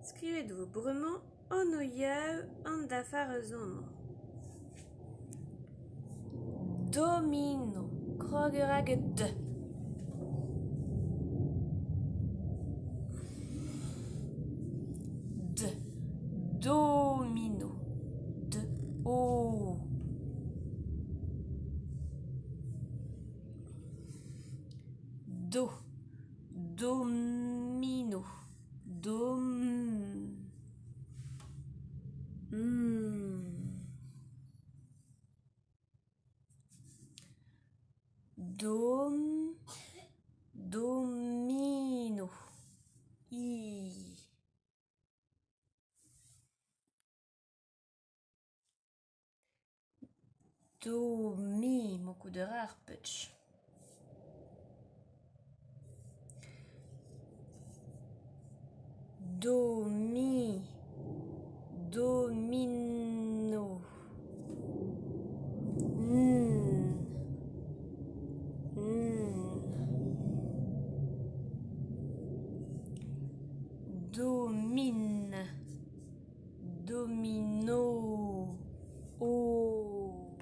Skrivet e vo bremañ anvioù an dafar eus amañ. Domino. Krog a ra gant D. D. Domino. D. O. Do. Domino. Dom. Dom. Domino. I. Do mi mokout a ra ar putsch. Do mi. Domino. N. N. Domin. Domino. O.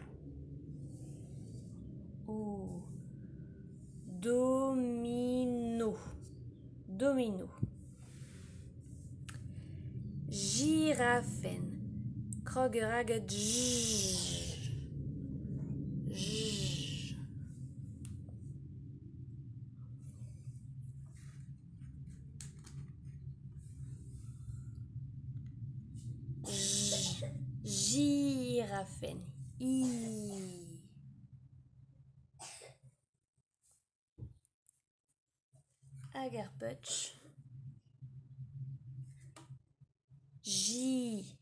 O. Domino. Domino. Jirafenn. Krog a ra gant J. J. J. Jirafenn. I. Hag ar putsch. J.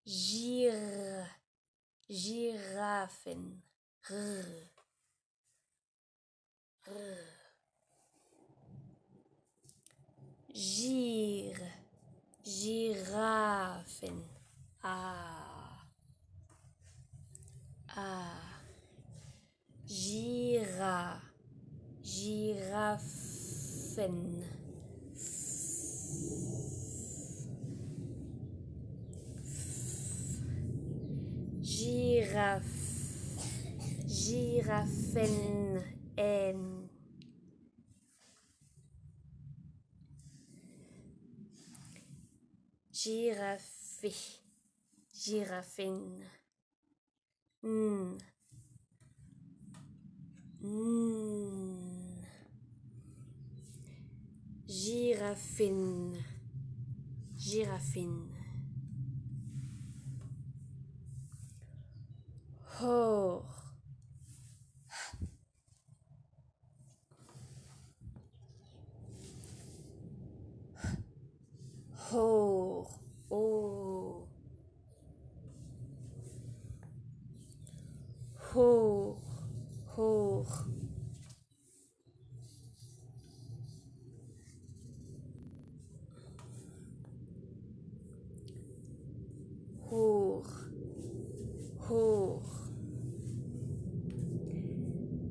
Jir. Jirafenn. R. R. Jir. Jirafenn. A. A. Jira. Jirafenn. Giraf. Girafenn. N. Girafe. Girafenn. N. N. Girafenn. Girafenn. Hor. Hor. O. Hor. Hor. Hor. Hor.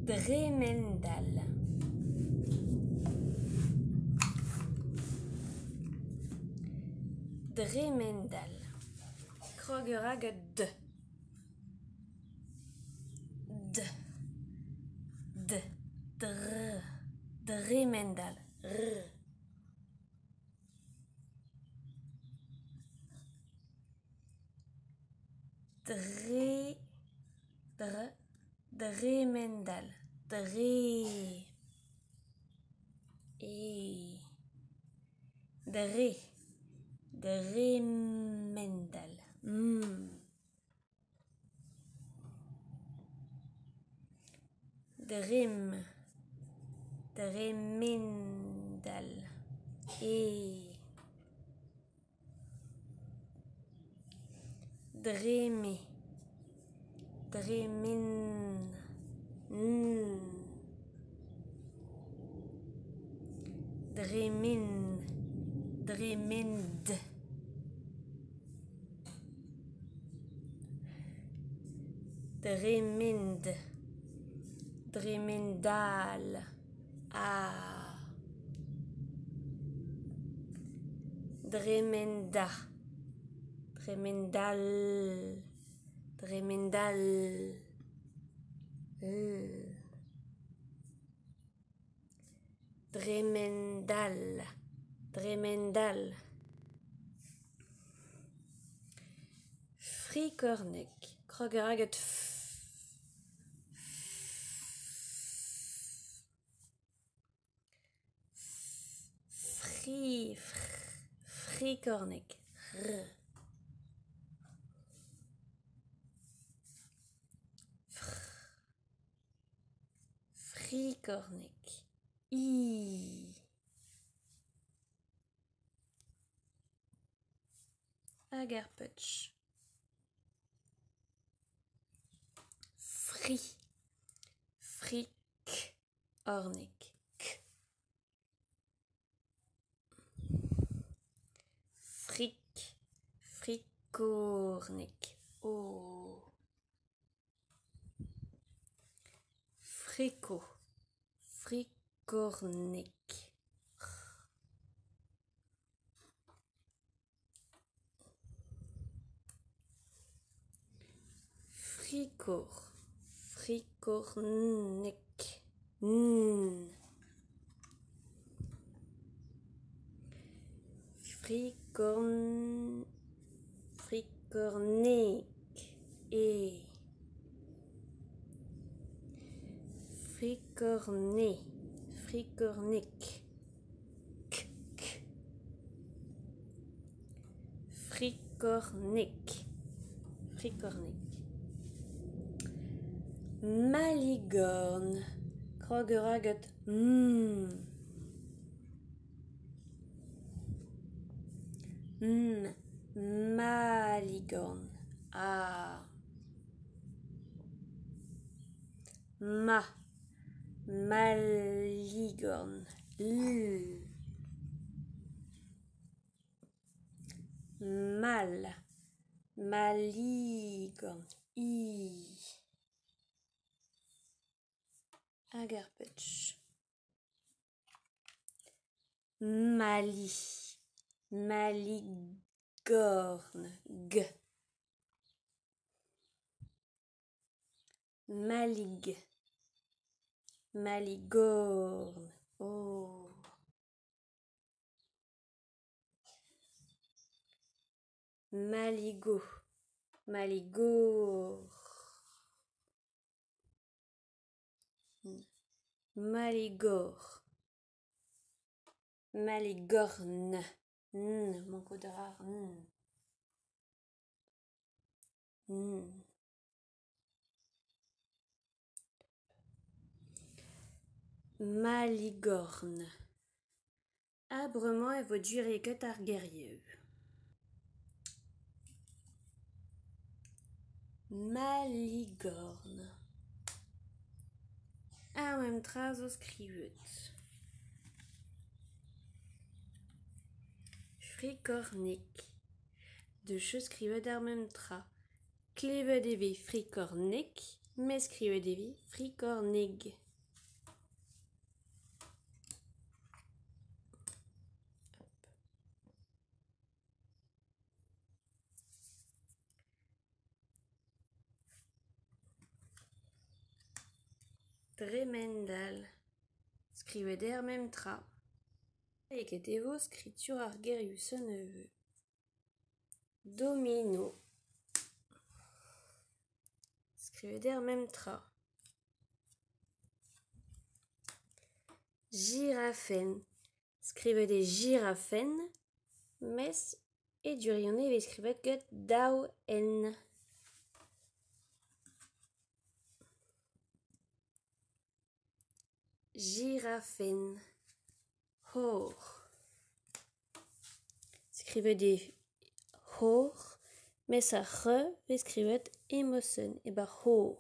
Dremendal. Dremendal. Krog a ra gant D. D. D. Dr. Dremendal. R. Dre. Dr. Dremendal. Dre. E. Dre. Dremendal. Mm. Dremm. Dremendal. E. Dreme. Dremen. N. Dremen. Dremend. Dremend. Dremendal. A. Dremen da. Dremen dal. Dremen dal. L. Dremen dal. Dremen dal. Frikorneg. Krog a ra gant f. Fri, frikorneg. R. Fr. Frikorneg. I. Hag ar putsch. Fri. Frik. Orneg. K. Frik. Frikorneg. O. Friko. Frikorneg. Frikor. Frikorneg. N. Frikorn. Frikorneg. E. Frikorné. Frikornek. K. K. Frikornek. Frikornek. Maligorne. Krog a ra gant m. M. Maligorne. A. Ma. Maligorne. L. Mal. Maligorne. I. Hag ar putsch. Mali. Maligorne. G. Malig. Maligorne. O. Maligo. Maligor. Maligor. Maligorne. N. Manko de rare. N. N. Maligorne. Ha bremañ e vo gwiriekaet ar gerioù. Maligorne. Ar mem tra zo skrivet. Frikorneg. Deus skrivet ar mem tra. Klevet e vez frikorneg, met skrivet e vez frikorneg. Dremen dal. Skrivet eo ar mem tra. Lakaet e vo skritur ar gerioù nevez. Domino. Skrivet eo ar mem tra. Jirafenn. Skrivet eo jirafenn, mes e gwirionez e vez skrivet gant daou N. Jirafenn. Hor. Skrivet eo hor, mes ar c'h vez skrivet emotion e-barzh hor.